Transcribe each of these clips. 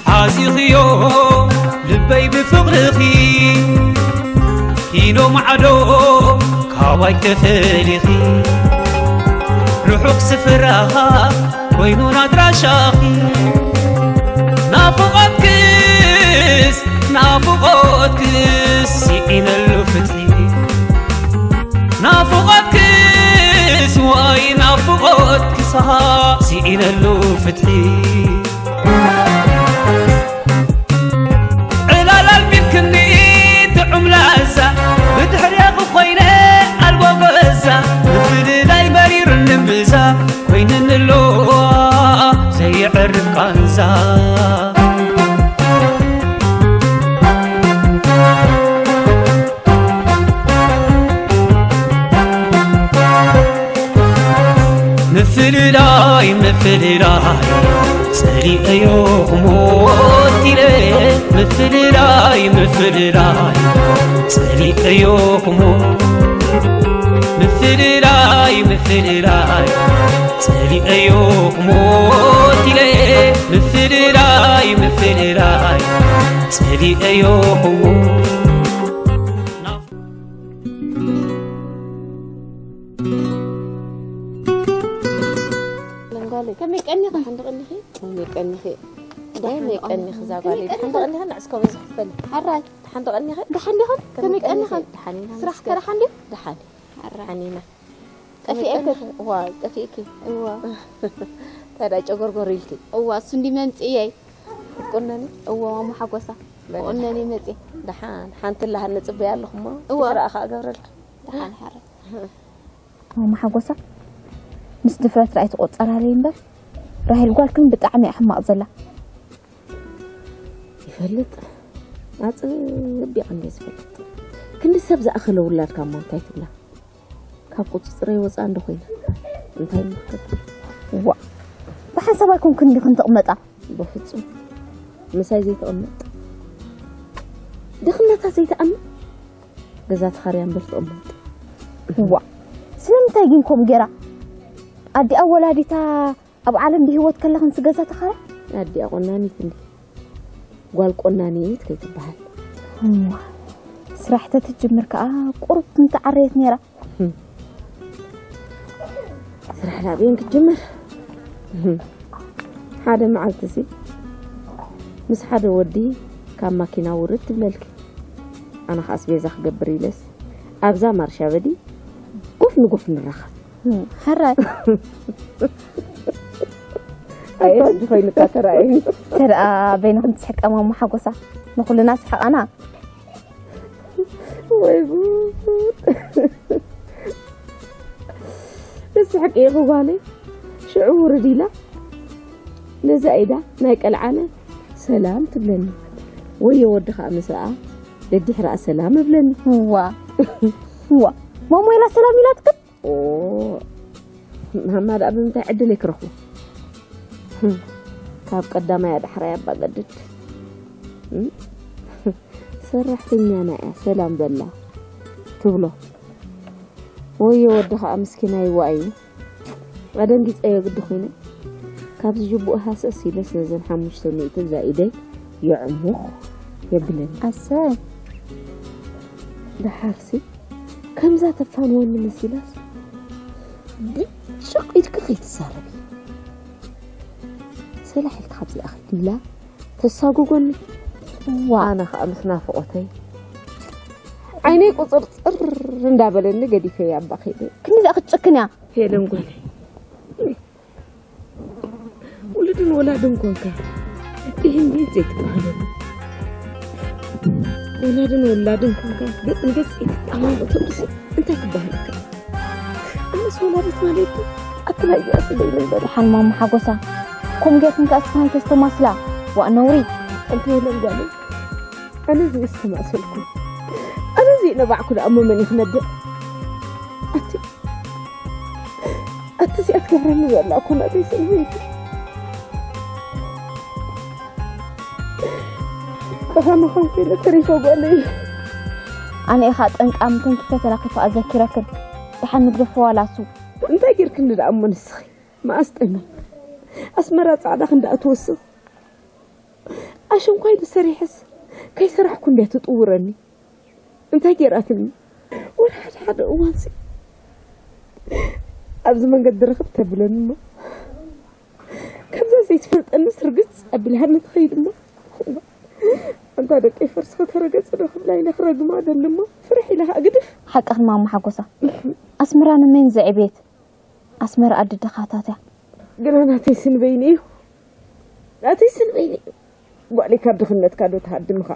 ሓዚኽዮ ልበይ ብፍቕርኺ ኪኖ ማዕዶ ካባይ ተፈሊኺ ርሑቕ ስፍራኻ ኮይኑን ኣድራሻኺ ናፍቖትክስ ናፍቖትክስ ስኢነሉ ፍትሒ ናፍቖትክስ ዋይ ናፍቖትክስ ስኢነሉ ፍትሒ ዕላል ኣልሚድክኒ ጥዑም ላዛ ብድሕሬኺ ኮይነ ኣልቦ ገዛ ምፍልላይ መሪር ንምዛ ኮይንንሎ ዘየዕርፍ ቃንዛ ምፍልላይ ምፍልላይ ጸሊኤዮ ክሞት ኢለ ምፍልላይ ምፍልላይ ጸሊኤዮ ክሞት ምፍልላይ ምፍልላይ ጸሊኤዮ ክሞት ኢለ ምፍልላይ ምፍልላይ ጸሊኤዮ ክሞት ለንጓለይ ከመይ ቀኒኺ? ሓንቲ ቀኒኺ? ከመይ ቀኒኺ? ከመይ ቀኒኺ እዛ ጓለይ? ሓንቲ ቀኒኺ ንዕስኮ በዚ ክፈል። ሓራይ። ሓንቲ ቀኒኺ? ደሓን ዲኹም? ከመይ ቀኒኺ? ደሓን ኢና። ስራሕ ከ ደሓን ድዩ? ደሓን። ሓራይ። ደሓን ኢና። ጠፊኤ ከ? እዋ፣ ጠፊእኪ? እዋ። ታዲያ ጨጎርጎር ኢልኪ? እዋ፣ እሱ እንዲ መምፅእየይ። ክትቁነኒ? እዋ፣ ማማ ሓጎሳ። በለ። ክቁነኒ መፅየ። ደሓን። ሓንቲ ኣላ ንፅበያ ኣለኹ እሞ። እዋ። ስራኣ ከዓ እገብረልኪ። ደሓን ሓራይ። ማማ ሓጎሳ ምስ ድፍረት ራእይ ትቆፀራለይ እምበር ራሄል ጓልክን ብጣዕሚ እያ ሕማቕ ዘላ። ይፈልጥ ኣፅቢቐ እንደ ዝፈልጥ ክንዲ ሰብ ዝኣኸለ ውላድካ እሞ እንታይ ትብላ ካብ ቁፅፅረይ ወፃ እንዶ ኮይና እንታይ ምክትል ዋ ብሓንሳብ ኣይኮንክን ዲኽን ትቕመጣ በፍፁም ምሳይ ዘይተቐመጥ ድኽነታ ዘይተኣምን ገዛ ተኻርያ እምበር ትቕመጥ። እዋእ ስለምንታይ ግን ከምኡ ጌራ? ኣዲኣ ወላዲታ ኣብ ዓለም ብህይወት ከላ ክንሲ ገዛ ተኻርያ? ኣዲኣ ቆናኒት እንዲ ጓል ቆናኒት ከይትበሃል። እዋ ስራሕ ተትጅምር ከኣ ቁሩብ ምተዓረየት ኔራ። ስራሕ ላብየን ክትጅምር ሓደ መዓልቲ ሲ ምስ ሓደ ወዲ ካብ ማኪና ውርድ ትብለልኪ ኣነ ከዓ ኣስቤዛ ክገብር ኢለስ ኣብዛ ማርሻ በዲ ጎፍ ንጎፍ ንራኸብ ሓራይ ኣየት ዝኾይንካ ተራእየኒ ተደኣ በይንኹም ትስሕቀማ እሞ ሓጎሳ ንኹልና ስሕቓና ወይ ጉድ እስሕቅ እየ ጓጓለይ ሽዑ ውርድ ኢላ ነዛ ኢዳ ናይ ቀልዓነ ሰላም ትብለኒ ወየ ወዲ ከዓ ምስኣ ደድሕርኣ ሰላም እብለኒ ዋ ዋ ማሞ ኢላ ሰላም ኢላትክን ኦ ማማ ደኣ ብምንታይ ዕድል እየ ክረኽቦ ካብ ቀዳማይ ኣዳሕራይ ኣባ ገድድ ሰራሕተኛና እያ ሰላም በላ ትብሎ ወዮ ወዲ ከዓ ምስኪናይ ዋእዩ ኣደንጊፀዮ ግዲ ኮይነ ካብዚ ጅቡእ ሃሰስ ኢለስ ነዘን ሓሙሽተ ሚእቲ ብዛ ኢደይ የዕሙኽ የብለኒ ኣሰይ ደሓርሲ ከምዛ ተፋንወኒ መሲላስ ብጭቕ ኢልኪ ከይትዛረቢ ሰላሕ ኢልኪ ካብዚኣ ከይትብላ ተሳጉጎኒ እዋ ኣነ ከዓ ምስ ናፍቖተይ ዓይነይ ቁፅርፅር እንዳበለኒ ገዲፈያ እባ ከይደ ክንዲ ደኣ ክትጭክን እያ ሄለን ጓለይ ሙሉ ግን ወላድን ኮንካ፣ ይህን ቤት ዘይትበሃለሉ። ወላድን ወላድን ኮንካ፣ ገጽ ንገጽ ዘይትጣመሙ ተብልሲ፣ እንታይ ክበሃለካ? ኣነስ ወላዲት ማለት ኣክላይ እያ ስለይ ነበር። ደሓን ማማ ሓጎሳ፣ ከምኡ ጌርክን ከኣ እስክን ኣይተስተማስላ። ዋእ ነውሪ። ኣንቲ የለን ጓለይ፣ ኣነ እዚ እስተማሰልኩ። ኣነ እዚ ነባዕኩ ደኣ እሞ መን እዩ ክነድቕ? ኣቲ፣ ኣቲ እዚኣ ትገብረኒ ዘላ እኮ ናተይ ስንበይቲ። ብኸመ ኸም ኮይነ ተሪፈ ጓለይ። ኣነ ኢኻ ጠንቃም ተንኪፈ ተላኺፈ ኣዘኪረክን። ደሓን ንግደፎ ዋላ እሱ። እንታይ ጌርክኒ ደኣ እሞ ንስኺ? መኣስ ጠሚ ኣስመራ ጻዕዳ ክንደኣ ትወስኽ? ኣሸንኳይ ዶ ሰሪሐስ ከይሰራሕኩ እንድያ ትጥውረኒ። እንታይ ጌራትኒ? ወላ ሓደ ሓደ እዋንሲ ኣብዚ መንገዲ ርኽብ ተብለኒ እሞ ከምዛ ዘይትፈልጠንስ ርግጽ ኣቢልሃኒ ትኸይድ እሞ። ኣንታ ደቀይ ፈርሲ ከተረገጽ ዶ ክብላ ኢለ ክረግማ ደሊ እሞ ፍርሕ ኢለ ከዓ ግድፍ። ሓቅኽን ማማ ሓጎሳ። ኣስመራ ንመን ዘዕቤት? ኣስመራ ኣዲ ድኻታት እያ። ግና ናተይ ስንበይኒ እዩ። ናተይ ስንበይኒ እዩ። ጓለይ ካብ ድኽነትካ ዶ ትሃድምኻ?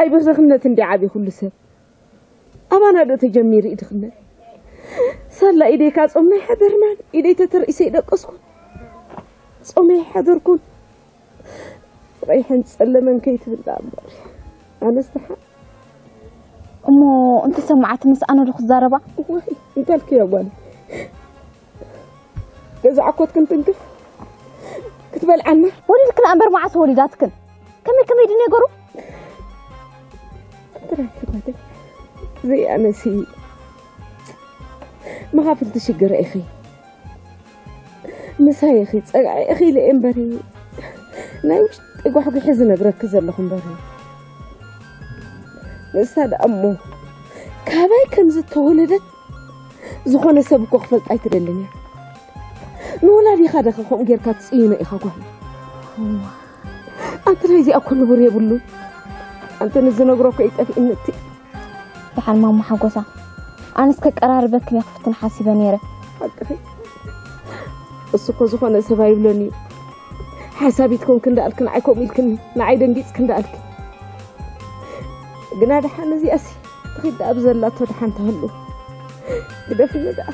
ኣይ ብድኽነት እንዲ ዓብዪ ኩሉ ሰብ። ኣባና ዶ ተጀሚሩ እዩ ድኽነት? ሳላ ኢደይ ካጾምና ይሓደርናን ኢደይ ተተርኢሰ ይደቀስኩን። ጾመ ይሓደርኩን። ጸይሐን ጸለመን ከይትብል ደኣ እምበር። ኣነስ ደሓን። እሞ እንተሰማዓት ምስ ኣነ ዶ ክዛረባ? ወይ እንታልክያ ጓል። ገዛ ዓኮትክን ትንክፍ ክትበልዓና? ወሊድክን እምበር መዓስ ወሊዳትክን? ከመይ ከመይ ድዩ ነገሩ? ትራፊ ጓለይ። ዘይኣነሲ መኻፍልቲ ሽግር ኢኺ። ምሳይ ኢኺ፣ ጸግዒ ኢኺ ኢለ እየ እምበሪ፣ ናይ ውሽጢ ጓሕጒሐ ዝነግረኪ ዘለኹ እምበሪ። ንሳ ደኣ እሞ ካባይ ከም ዝተወለደት ዝኾነ ሰብ እኮ ክፈልጣ ኣይትደልን እያ። ንወላዲኻ ደኸ ከምኡ ጌርካ ትጽይኖ ኢኻ ጓል። ኣንቲ ናይዚኣ እኮ ንቡር የብሉን። ኣንቲ ንዝነግሮ እኮ እዩ ጠፊእኒ እቲ። ደሓን ማማ ሓጎሳ፣ ኣነስ ከቀራርበክን እየ ክፍትን ሓሲበ ነይረ። ሓቅኺ። እሱ እኮ ዝኾነ ሰብ ኣይብሎን እዩ። ሓሳቢት ኮንክ እንዳኣልክ ንዓይ ከምኡ ኢልክኒ፣ ንዓይ ደንጊጽክ እንዳኣልክ። ግና ደሓን እዚኣሲ ትኺድ ደኣ ብዘላቶ ደሓን ትህሉ። ግደፍኒ ደኣ።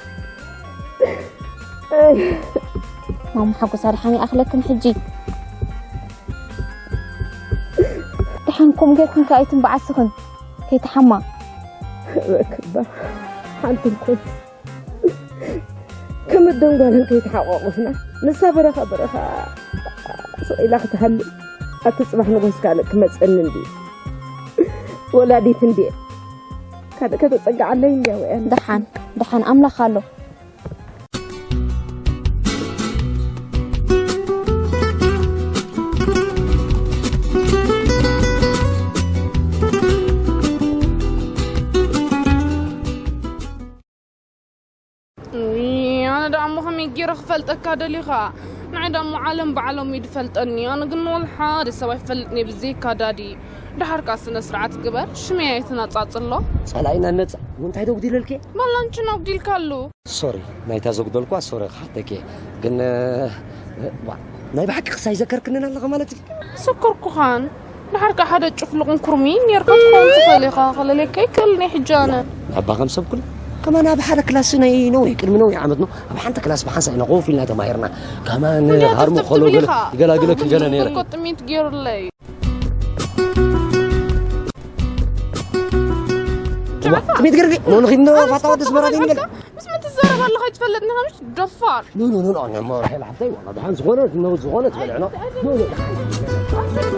ማማ ሓጎሳ ደሓን ይኣኽለክን ሕጂ። ደሓን ከምኡ ጌርክን ከኣ ኣይትንበዓስኽን። ከይትሓማ። በክባ ሓንቲ እንኮን ከም ኣደን ጓልን ከይተሓቋቑፍና፣ ንሳ በረኻ በረኻ ስቕ ኢላ ክትሃሉ፣ ኣብቲ ጽባሕ ንጎስ ካልእ ክመጸኒ እንድዩ። ወላዲት እንድየ። ካልእ ከተጸግዓለይ እንድያ ወያን። ደሓን፣ ደሓን ኣምላኽ ኣሎ። እይ፣ ኣነ ደኣ እሞ ከመይ ገይረ ክፈልጠካ ደሊኻ? ንዓይ ደኣ እሞ ዓለም ባዕሎም እዩ ዝፈልጠኒ። ኣነ ግን ወላ ሓደ ሰብ ኣይፈልጥን እየ ብዘይካ ዳዲ። ደሓር ከኣ ስነ ስርዓት ግበር፣ ሽመይ ኣይትነጻጽሎ። ጸላኢና ነጻ፣ እንታይ ዶ ጉዲለልኪ? ባላንችን ኣጉዲልካሉ። ሶሪ፣ ናይታ ዘጉደልኳ ሶሪ ክሓተኪ። ግን፣ እ፣ ዋ፣ ናይ ብሓቂ ክሳይ ዘከርክንን ኣለኻ ማለት እዩ? ሰከርኩኻን። ደሓር ከኣ ሓደ ጭፍልቕን ኩርሚን ኔርካ ትኸውን ትኽእል ኢኻ። ከለልየካ ኣይክእልን እየ ሕጂ ኣነ። ኣባ ከም ሰብ ኩሉ። ከማን ኣብ ሓደ ክላስ ናይ ነዊሕ፣ ቅድሚ ነዊሕ ዓመት ነው። ኣብ ሓንቲ ክላስ ብሓንሳእ ኢና ኮፍ ኢልና ተማሂርና። ከማን እንድያ ሃርሙ ጥፍጥፍ ከሎ ትብል ገለ ኢኻ። ይገላግለኪ ገለ ነይረ። እኮ ጥሜት ገይሩለይ። ዋ፣ ጥሜት ገርጊ፣ ኖ፣ ንኺድ፣ ኖ፣ ኣነስ ፋታ ወደ ስመራ ዲን ገለ። ምስ መን ትዛረብ ኣለኻ? ኣይትፈልጥኒ ኢኻ ምሽ? ደፋር። ኖ፣ ኖ፣ ኖ፣ ኖ፣ ኖ፣ ራሄል ሓፍተይ፣ ዋላ ደሓን ዝኾነ፣ ኖ፣ ዝኾነ ትበልዕ፣ ኖ። ኖ፣ ኖ፣ ደሓን።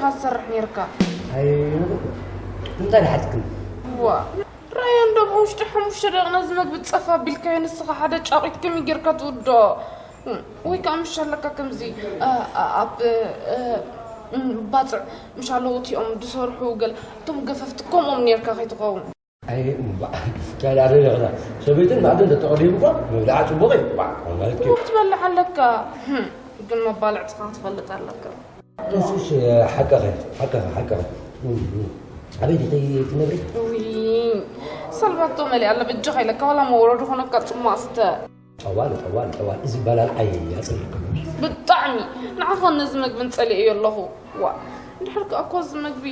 ኢኻ ትሰርሕ ነይርካ። ኣይነግርኩ። እንታይ ደሓትክን? ዋ፣ ራያ እንዶ ኣብ ውሽጢ ሓሙሽተ ደቂቕ ነዚ መግቢ ጸፍ ኣቢልካዮ፣ ንስኻ ሓደ ጫቒት ከመይ ጌርካ ትውድኦ? ወይ ከኣ ምሽ ኣለካ ከምዚ፣ እ፣ እ፣ ኣብ፣ እ፣ እ፣ ባጽዕ ምሽ ኣለዉ እቲኦም ዝሰርሑ ገለ፣ እቶም ገፈፍቲ ከምኦም ኔርካ ከይትኸውን። ኣይ፣ እምባእ፣ ከዳሪ ይኽላ። ሰበይትን ማዕድን ተተቐሪቡ እኮ ምብላዓ ጽቡቕ እዩ። ባ፣ ማለት እዩ። ትበልዕ ኣለካ። ህም፣ ግን መባልዕትኻ ክትፈልጥ ኣለካ። እሱስ፣ ሓቅኺ፣ ሓቅኺ፣ ሓቅኺ። እም፣ እም። ኣበይ ዲኺ ትነብሪ? ውይ፣ ሰልባቶ መሊኣ ኣላ፣ በጃኻ ኢለካ፣ ዋላ መውረዱ ኾነካ ጽማቕ ስተ። ጠዋል፣ ጠዋል፣ ጠዋል። እዚ በላል ኣይ ያጽልኩም። ብጣዕሚ። ንዓኻን ነዚ መግብን ጸሊኤዮ ኣለኹ። ዋ፣ እንድሕር ከኣ እኮ እዚ መግቢ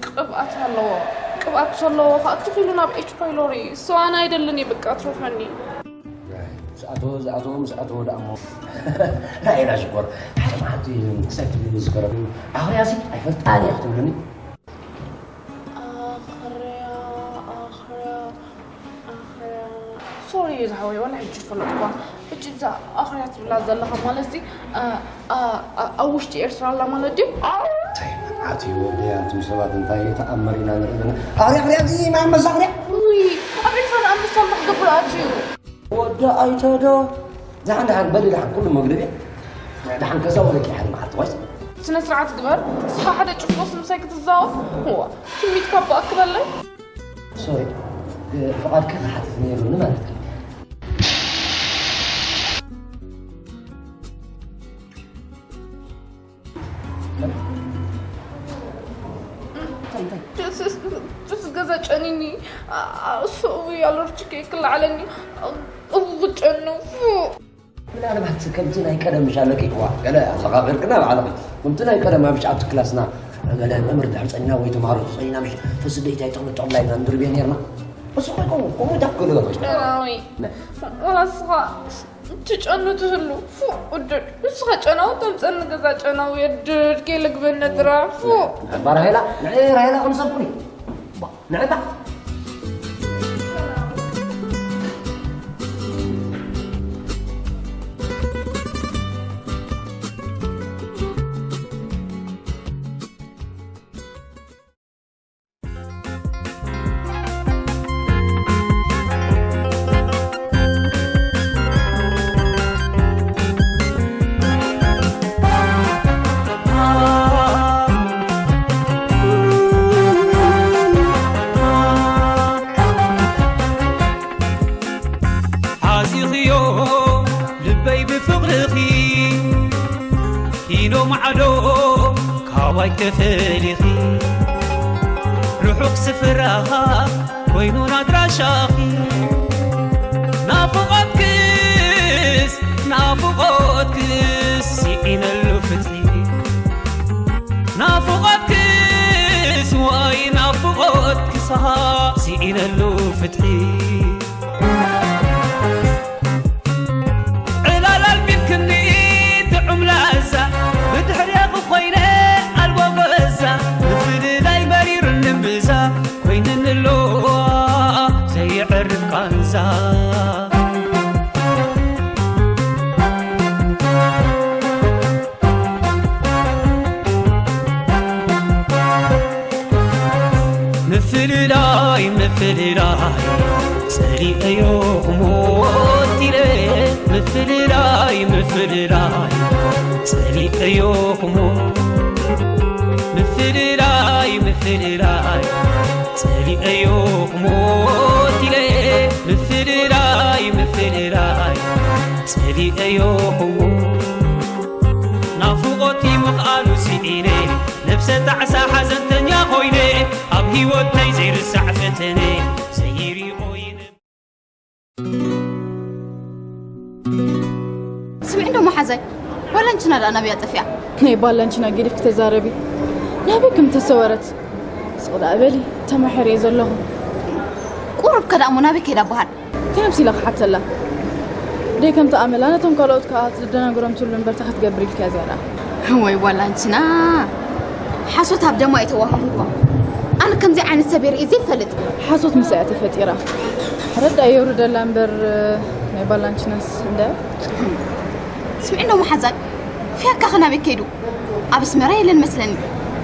ቅብኣት ኣለዎ። ቅብኣት ዘለዎ ኸኣ ትኽ ኢሉ ናብ ኤች ፓይሎሪ። So ኣነ ኣይደልን እየ፣ በቃ፣ ኣትርፈኒ። ዝኣተወ፣ ዝኣተወ፣ ምስ ኣተወ ደኣ እሞ። ራእይና ሽኮር። ሓደ መዓልቲ ክሳይ ትብሉ ዝከረብ። ኣኽርያሲ ኣይፈልጣን እየ ክትብሉኒ። ኣኽርያ፣ ኣኽርያ፣ ኣኽርያ። ሶሪ ዝሓወይ፣ ዋላ ሕጂ ዝፈለጥኳ። ሕጂ እዛ ኣኽርያ ትብላ ዘለኻ ማለት እዚ፣ ኣ፣ ኣ፣ ኣ፣ ኣብ ውሽጢ ኤርትራ ኣላ ማለት ድዩ? እንታይ መዓት እዩ ወደይ፣ ኣንቱም ሰባት እንታይ ተኣምር ኢና ንርኢ ዘለና። ኣኽርያ፣ ኣኽርያ፣ እዚ ማይ ኣንበሳ ኣኽርያ። ውይ፣ ኣብ ኤርትራ ንኣንበሳ ኣሎ ክገብር ኣትዩ። ወዲ ኣይተ ዶ? ደሓን፣ ደሓን፣ በሊ ደሓን፣ ኩሉ መግደል እየ። ደሓን፣ ከዛ ወደቂ ሓደ መዓልቲ፣ ዋይ። ስነ ስርዓት ግበር። ንስኻ ሓደ ጭፍሎስ ምሳይ ክትዛወር? እዋ፣ ትምኒትካ እባ ኣክበለይ። ሶሪ፣ እ፣ ፍቓድካ ክሓትት ነይሩኒ ማለት እዩ። ጁስ፣ ጁስ ገዛ ጨኒኒ። ኣ-፣ ኣ-፣ እሱ እውይ፣ ኣለርጂክ ክልዓለኒ። እው፣ ክጨኑ። ምናልባት ከምቲ ናይ ቀደም ምሽ ኣለኪ፣ ዋ፣ ገለ ኣዘኻኺርክና ባዕልኺ። ከምቲ ናይ ቀደም ኣብ ሽዓብቲ ክላስና ገለ መምህር ድሕሪ ጸኒና ወይ ተምሃሮ ተጸኒና ምሽ ፈስደይቲ ኣይተቕምጠላ ኢና ንድርብዮ ነይርና። እሱ እኮ ከምኡ፣ ከምኡ ታክሉ። ጨናዊ። ወላ እስኻ ትጨኑ ትህሉ። ፉእ፣ ውዱድ። ንስኻ ጨናዊ ተምጸኒ ገዛ ጨናዊ፣ የድድ፣ ከይልግበኒ ድራ። ፉእ። ባራሄላ፣ ንዒ ራሄላ ከም ሰብ ኩኒ። ባ፣ ንዒ ባ። ሓዚኽዮ ልበይ ብፍቕርኺ፣ ኪኖ ማዕዶ ካባይ ተፈሊኺ፣ ርሑቕ ስፍራኻ ኮይኑን ኣድራሻኺ። ናፍቖትክስ፣ ናፍቖትክስ ስኢነሉ ፍትሒ። ናፍቖትክስ፣ ዋይ ናፍቖትክስ፣ ስኢነሉ ፍትሒ። ዕላል ኣልሚድክኒ ጥዑም ላዛ፣ ብድሕሬኺ ኮይነ ኣልቦ ገዛ፣ ምፍልላይ መሪርኒ እምብዛ፣ ኮይንኒ ኣሎ ዘየዕርፍ ቃንዛ። ምፍልላይ፣ ምፍልላይ፣ ጸሊኤዮ ክሞት ኢለ። ምፍልላይ፣ ምፍልላይ፣ ጸሊኤዮ ክሞት። ምፍልላይ፣ ምፍልላይ፣ ጸሊኤዮ ክሞት ኢለ። ምፍልላይ፣ ምፍልላይ፣ ጸሊኤዮ ክሞት። ናፍቖት ምኽኣሉ ስኢነ፣ ነብሰ ጣዕሳ ሓዘንተኛ ኮይነ፣ ኣብ ህይወተይ ዘይርሳዕ ፈተነ፣ ዘይሪኦ ይነ- ስምዒ እንዶ መሓዛይ፣ ባላንችና ደኣ ናበይ ኣጠፊኣ? ናይ ባላንችና ገዲፍኪ ተዛረቢ። ናበይ ከም ተሰወረት? ስቕ ደኣ በሊ፣ ተማሒረ እየ ዘለኹ። ቁሩብ ከ ደኣ እሞ ናበይ ከይዳ በሃል? እንታይ ኣምሲላ ክሓተላ? ደይ ከምቲ ኣመላ ነቶም ካልኦት ከኣ ትደናግሮም ትህሉ እምበር፣ እንታይ ክትገብር ኢልክያ እዚኣ ደኣ? ወይ ባላንችና፣ ሓሶት ኣብ ደማ እዩ ተዋሂብዋ። ኣነ ከምዚ ዓይነት ሰብ ርእየ ዘይፈልጥ። ሓሶት ምስኣ እያ ተፈጢራ። ረዳ የውርደላ እምበር፣ ናይ ባላንችናስ እንደ ስምዒ እንዶ መሓዛይ፣ ፍያካ ከ ናበይ ከይዱ? ኣብ ኣስመራ የለን መስለኒ።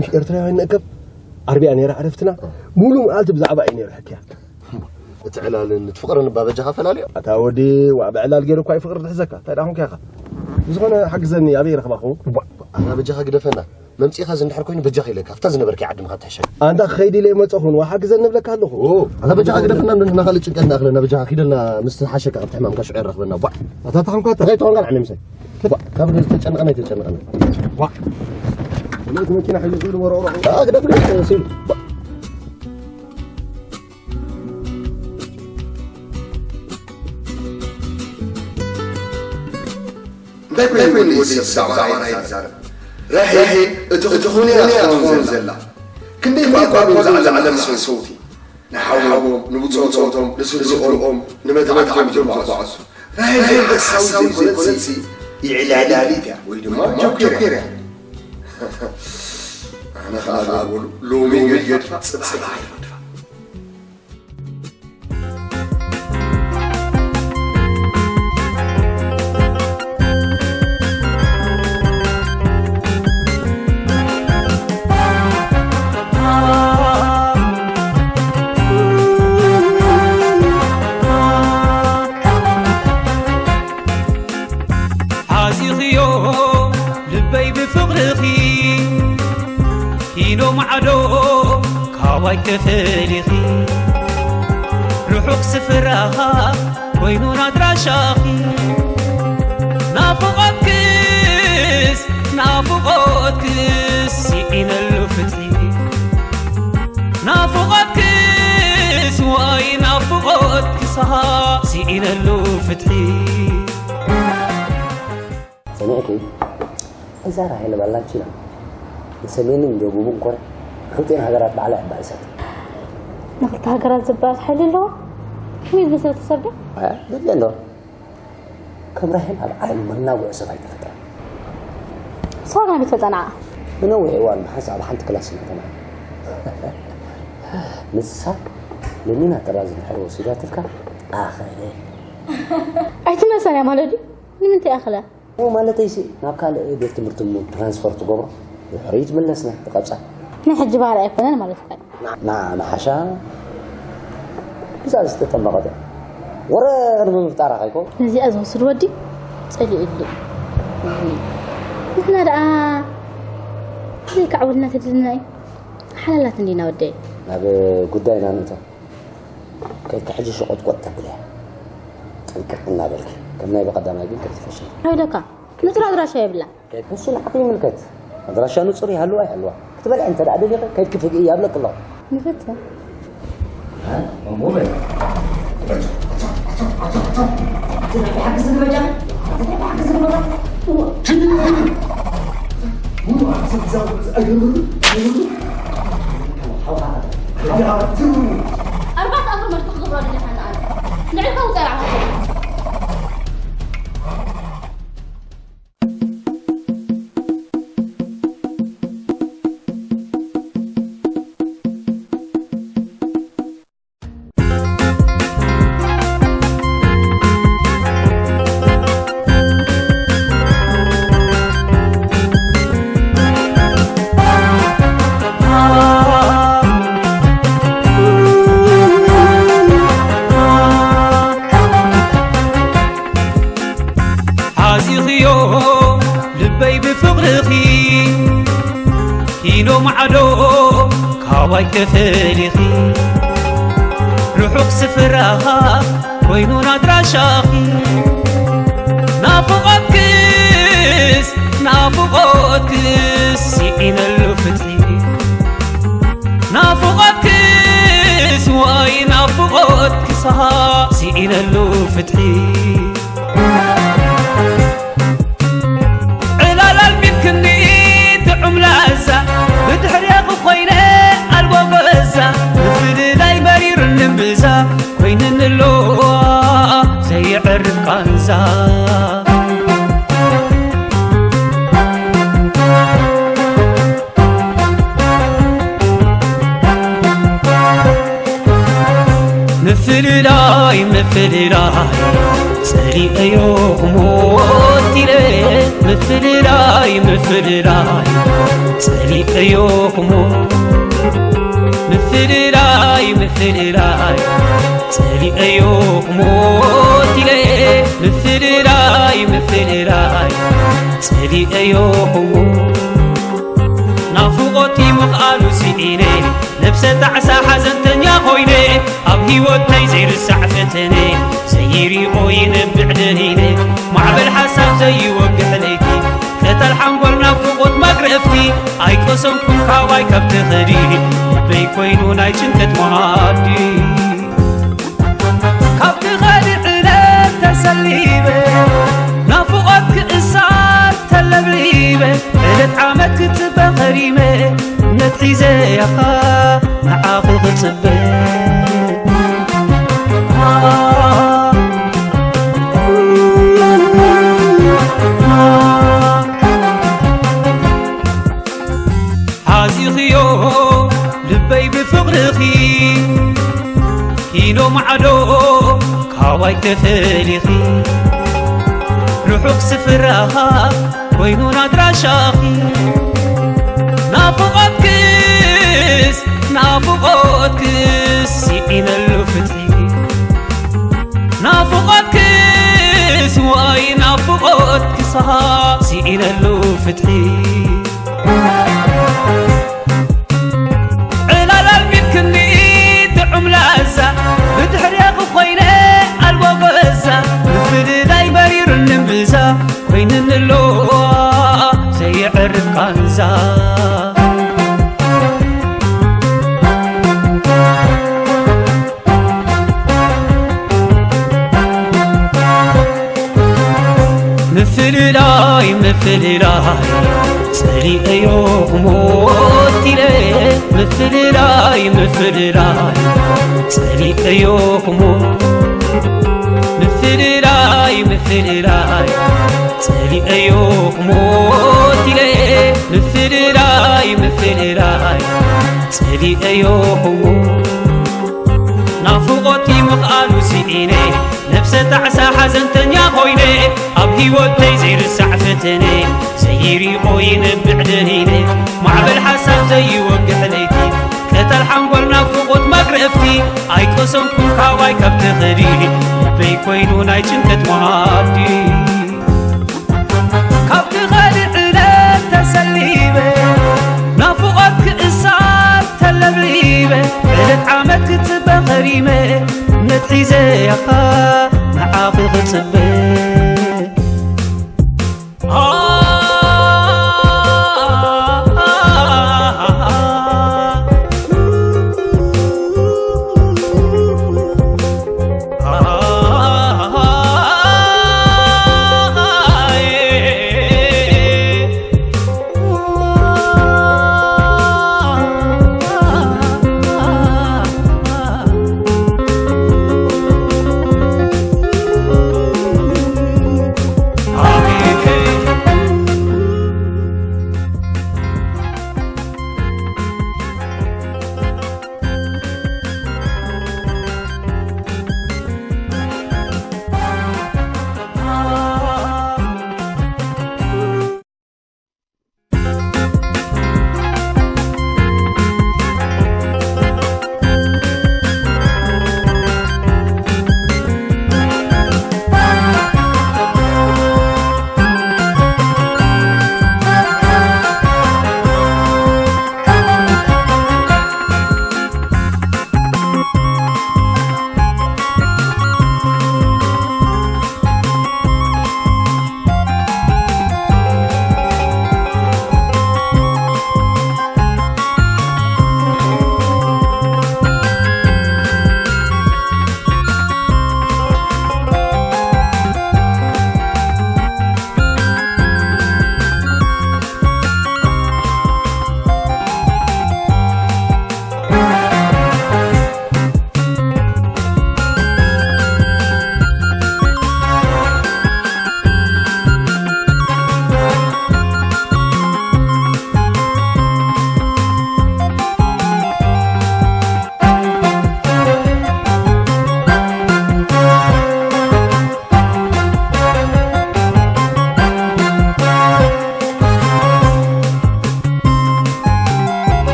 ምስ ኤርትራውያን ንእከብ ዓርቢያ ነይራ ዕረፍትና። ሙሉ መዓልቲ ብዛዕባ እዩ ነይሩ ሕክያ። እቲ ዕላልን እቲ ፍቕርን እባ በጃኻ ፈላልዮ። ኣታ ወዲ፣ ዋዕ ብዕላል ገይሩ እኳ እዩ ፍቕሪ ዝሕዘካ። እንታይ ደኣ ኾንካ ኢኻ? ብዝኾነ ሓግዘኒ፣ ኣበይ ረኽባ ኸውን? ኣታ በጃኻ ግደፈና። መምጺእኻ እዚ እንድሕር ኮይኑ በጃኻ ኢለካ። ኣብታ ዝነበርካያ ዓዲ ምኻድ ትሕሸካ። ኣንታ ክኸይድ ኢለ መጸኹን፣ ዋ ሓግዘኒ እብለካ ኣለኹ። ኦ፣ ኣታ በጃኻ ግደፈና፣ ንሕና ካልእ ጭንቀት ንኣኽለና፣ በጃኻ ኪደልና ምስቲ ሓሸካ ኣብቲ ሕማምካ ሽዑ የራኽበና። ቧዕ። ኣታ ተኾንካ ኣታ። እንታይ ተኾንካ ንዓኒ ምሳይ? ቧዕ። ካብ ተጨነቐና ኣይተጨነቐና። ቧዕ። ወላ እቲ መኪና ሒዙ ክብል ወረቕረቑ። ኣታ ግደፍና፣ ሲሉ። ቧዕ። እንታይ ኮይኑ ወዲ ሰብ ብዛዕባ ራሄል ይዛረብ? ራሄል እቲ እቲ ኹንያ ትኸውን ዘላ። ክንደይ እኳ እኳ ኣብዚ ዓለም ዝዓለም ሰውቲ ንሓዎም፣ ንብጾቶም፣ ንስድርኦም፣ ንመታዕብቶም ዘጓዕዙ። ራሄል ግን ሓሳዊ ዘይኮነትሲ ይዕላሊት እያ ወይ ድማ ጆኬር እያ። ኣነ ኸኣ ኸኣ ሎሚ ገድፋ ጽባሕ ይፈድፋ። ሓዚኽዮ ልበይ ብፍቕርኺ ኪሎ ማዕዶ ካባይ ተፈሊኺ ርሑቕ ስፍራ ኮይኑን ኣድራሻኺ ናፍቖትክስ ናፍቖትክስ ስኢነሉ ፍትሒ ናፍቖትክስ ዋይ ናፍቖትክስ ስኢነሉ ፍትሒ ሰሚዕኪ? እዛ ራሄል ባላንቺና ንሰሜንን ደቡብን ኮርያ ክልቲኤን ሃገራት ባዕላ እያ ኣባእሰት። ንክልተ ሃገራት ዘባእስ ሓይሊ ኣለዋ? ከመይ ዝመስለ ሰብ ዶ? ኣያ፣ ዘድልዮ ኣለዋ። ከም ራሄል ኣብ ዓለም መናውዒ ሰብ ኣይተፈጥረን። ንስኻ ግን ኣበይ ትፈልጣ ንዓ? ንነዊሕ እዋን ብሓንሳእ ኣብ ሓንቲ ክላስ ኢና ተማሃርና። ንሳ ለሚና ጥራዝ እንድሕር ወሲዳትልካ ኣኸለ። ኣይትመልሰን እያ ማለት ድዩ? ንምንታይ ኣኸለ? ኡ ማለተይሲ ናብ ካልእ ቤት ትምህርቲ እሞ ትራንስፈር ትገብሮ ድሕሪ ትምለስና ትቐብጻ። ናይ ሕጂ ባህሪ ኣይኮነን ማለት እዩ። ና መሓሻ ብዛ ዝተጠመቐት እያ። ወረ ቅድሚ ምፍጣራ ከይኮ ነዚኣ ዝወስድ ወዲ ጸሊእሉ። ንሕና ደኣ ዘይከዕውልና ተድልና እዩ። ሓላላት እንዲና ወደይ። ናብ ጉዳይና ንእቶ። ከይድካ ሕጂ ሸቆጥቆጥ ተብልያ። ጥንቅቕ እናበልኪ። ከም ናይ ብቐዳማይ ግን ከይትፈሽኒ። ኣይደካ። ንጹር ኣድራሻ የብላ። ከይድ ንሱ ንዓኺ ይምልከት። ኣድራሻ ንጹር ይሃልዋ ኣይሃልዋ። ክትበልዒ እንተ ደኣ ደሊኺ ከይድኪ ፍግኢ እያ እብለኪ ኣለኹ። ንፈትያ። ኣርባዕተ ኣፍር መድፍዕ ክገብሮ ደሊኻ ንኣነ ንዕልካ ውፃኢ ዓፋ። ሓዚኽዮ ልበይ ብፍቕርኺ ኪሎ ማዕዶ ካባይ ተፈሊኺ ርሑቕ ስፍራኻ ኮይኑን ኣድራሻኺ ናፍቖትክስ ናፍቖትክስ ስዒነሉ ፍትሒ ናፍቖትክስ ወይ ናፍቖትክስ ስዒነሉ ፍትሒ ዕላል ኣልሚድክኒ ጥዑም ላዛ ብድሕሬኺ ኮይነ ኣልቦ ገዛ ምፍልላይ መሪሩኒ እምብዛ ኮይንኒ ኣሎ ዘየዕርፍ ቃንዛ ምፍልላይ ምፍልላይ ጸሊኤዮ ክሞት ኢለ ምፍልላይ ምፍልላይ ጸሊኤዮ ክሞት ምፍልላይ ምፍልላይ ጸሊኤዮ ክሞት ኢለ ምፍልላይ ምፍልላይ ጸሊኤዮ ክሞት ናፍቖት ይምኽኣሉ ስኢነ ነብሰ ጣዕሳ ሓዘንተኛ ኮይነ ኣብ ህይወተይ ዘይርሳዕ ፈተነ ዘይሪኦ ይነብዕ ደኒነ ማዕበል ሓሳብ ዘይወግሕ ለይቲ ቀታል ሓንጎል ናፍቖት ማግረፍቲ ኣይቀሰንኩን ካባይ ካብ ትኸዲ ልበይ ኮይኑ ናይ ጭንቀት መኣዲ ካብቲ ኸዲ ዕለት ተሰሊበ ናፍቖት ክእሳር ተለብሊበ ዕለት ዓመት ክጽበ ኸሪመ እምነት ሒዘ ያኻ ንዓኺ ክጽበ ሓዚኽዮ ልበይ ብፍቕርኺ ኪሎ ማዕዶ ካባይ ተፈሊኺ ርሑቕ ስፍራኻ ኮይኑን ኣድራሻኺ ናፍቖትክስ ናፍቖትክስ ስዒነሉ ፍትሒ ናፍቖትክስ ወይ ናፍቖትክስ ስዒነሉ ፍትሒ ዕላል ኣልሚድክኒ ጥዑም ላዛ ብድሕሬኺ ኮይነ ኣልቦ ገዛ ምፍልላይ መሪሩኒ እምብዛ ኮይንኒ ኣሎ ዘየዕርፍ ቃንዛ ምፍልላይ ምፍልላይ ጸሊኤዮ ክሞት ኢለ ምፍልላይ ምፍልላይ ጸሊኤዮ ክሞት ምፍልላይ ምፍልላይ ጸሊኤዮ ክሞት ኢለ ምፍልላይ ምፍልላይ ጸሊኤዮ ክሞት ናፍቖት ይምኽኣሉ ስኢነ ነብሰ ጣዕሳ ሓዘንተኛ ኮይነ ኣብ ህይወተይ ዘይርሳዕ ፈተነ ዘይሪኦ ይነብዕ ደኒነ ማዕበል ሓሳብ ዘይወግሕ ለይቲ ቀታል ሓንጎል ናፍቖት ማግረፍቲ ኣይቀሰንኩን ካባይ ካብ ተኸዲ ልበይ ኮይኑ ናይ ጭንቀት መኣዲ ዓመት ክጽበ ኸሪመ፣ እምነት ሒዘ ያኻ ንዓኺ ክጽበ።